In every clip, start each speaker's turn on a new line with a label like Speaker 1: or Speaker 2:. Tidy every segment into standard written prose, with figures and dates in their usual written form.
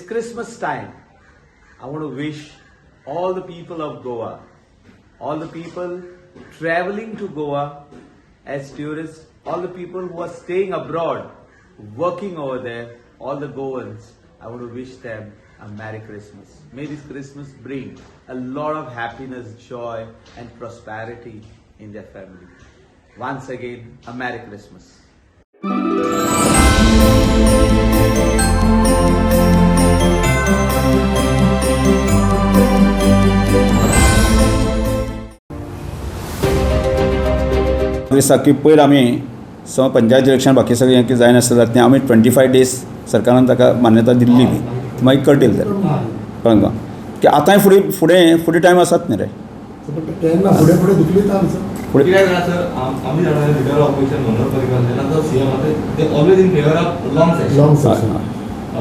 Speaker 1: Christmas time. I want to wish all the people of Goa, all the people traveling to Goa as tourists, all the people who are staying abroad, working over there, all the Goans, I want to wish them a Merry Christmas. May this Christmas bring a lot of happiness, joy, and prosperity in their family. Once again, a Merry Christmas.
Speaker 2: दिसता की पयर आमी समज panchayat election बाकी सगळें हें कितें जायनासता तें आमी 25 डेज सरकारान ताका मान्यता दिल्ली बी ती मागीर कळटली जाली, कळ्ळें तुका, की आतांय फुडें फुडें फुडें टायम आसात न्ही रे.
Speaker 3: केन्ना फुडें फुडें धुकलीत आहा सर.
Speaker 2: फुडें
Speaker 4: कित्याक जाणा सर, आमी जाणा लिडर ऑपोजिशन मनोहर पर्रीकर जेन्ना तो सीएम आसा, ते always in favour of long session.
Speaker 3: Long session.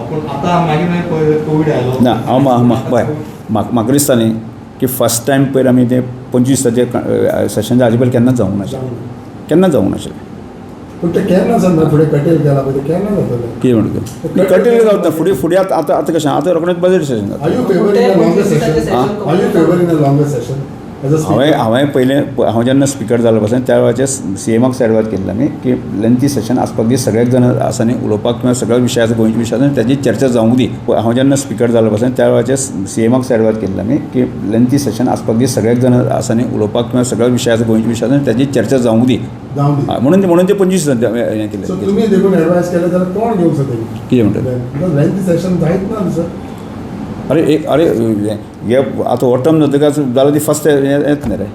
Speaker 4: पूण आतां मागीर मागीर कोवीड आयलो.
Speaker 2: ना, हांव पळय, म्हाका दिसता न्ही की फर्स्ट टायम पयर आमी तें 25 दिसाचें सेशन हाजे पयलीं केन्नाच जावंक नाशिल्लें, केन्नाच जावंक नाशिल्लें.
Speaker 3: पूण तें केन्ना सर फुडें कटेल केला पळय, तें केन्ना जातलें?
Speaker 2: कितें म्हणटा तें कटेल जावता फुडें फुडें. आतां आतां आतां कशें, आतां रोखडेंच बजेट सेशन जाता.
Speaker 3: Are you favouring a longer session? Are you favouring a longer session as a
Speaker 2: हांवें हांवें पयलें, हांव जेन्ना स्पिकर जालो पासून त्या वेळाचेर सी एमाक एडवायज केल्लें आमी की लेंथी सेशन आसपाक दी, सगळ्याक जाण आसा न्ही उलोवपाक किंवा सगळ्या विशयाचो, गोंयच्या विशयाचो ताजी चर्चा जावंक दी. हांव जेन्ना स्पिकर जालो पासून त्या वेळाचेर सी एमाक एडवायज केल्लें आमी की लेंथी सेशन आसपाक दी, सगळ्याक जाण आसा न्ही उलोवपाक किंवा सगळ्या विशयाचो, गोंयच्या विशयाचो ताजी चर्चा जावंक दी.
Speaker 3: जावं दी.
Speaker 2: म्हणून ते 25 हें
Speaker 3: सो
Speaker 2: केलें.
Speaker 3: तुमी देखून एडवायज केलें जाल्यार कोण घेवंक शकता?
Speaker 2: कितें म्हणटा?
Speaker 3: Because lengthy session जायत ना सर.
Speaker 2: अरे एक, अरे हे आतां हो टर्म जातकच जाल्यार ती फर्स्ट येत न्ही रे.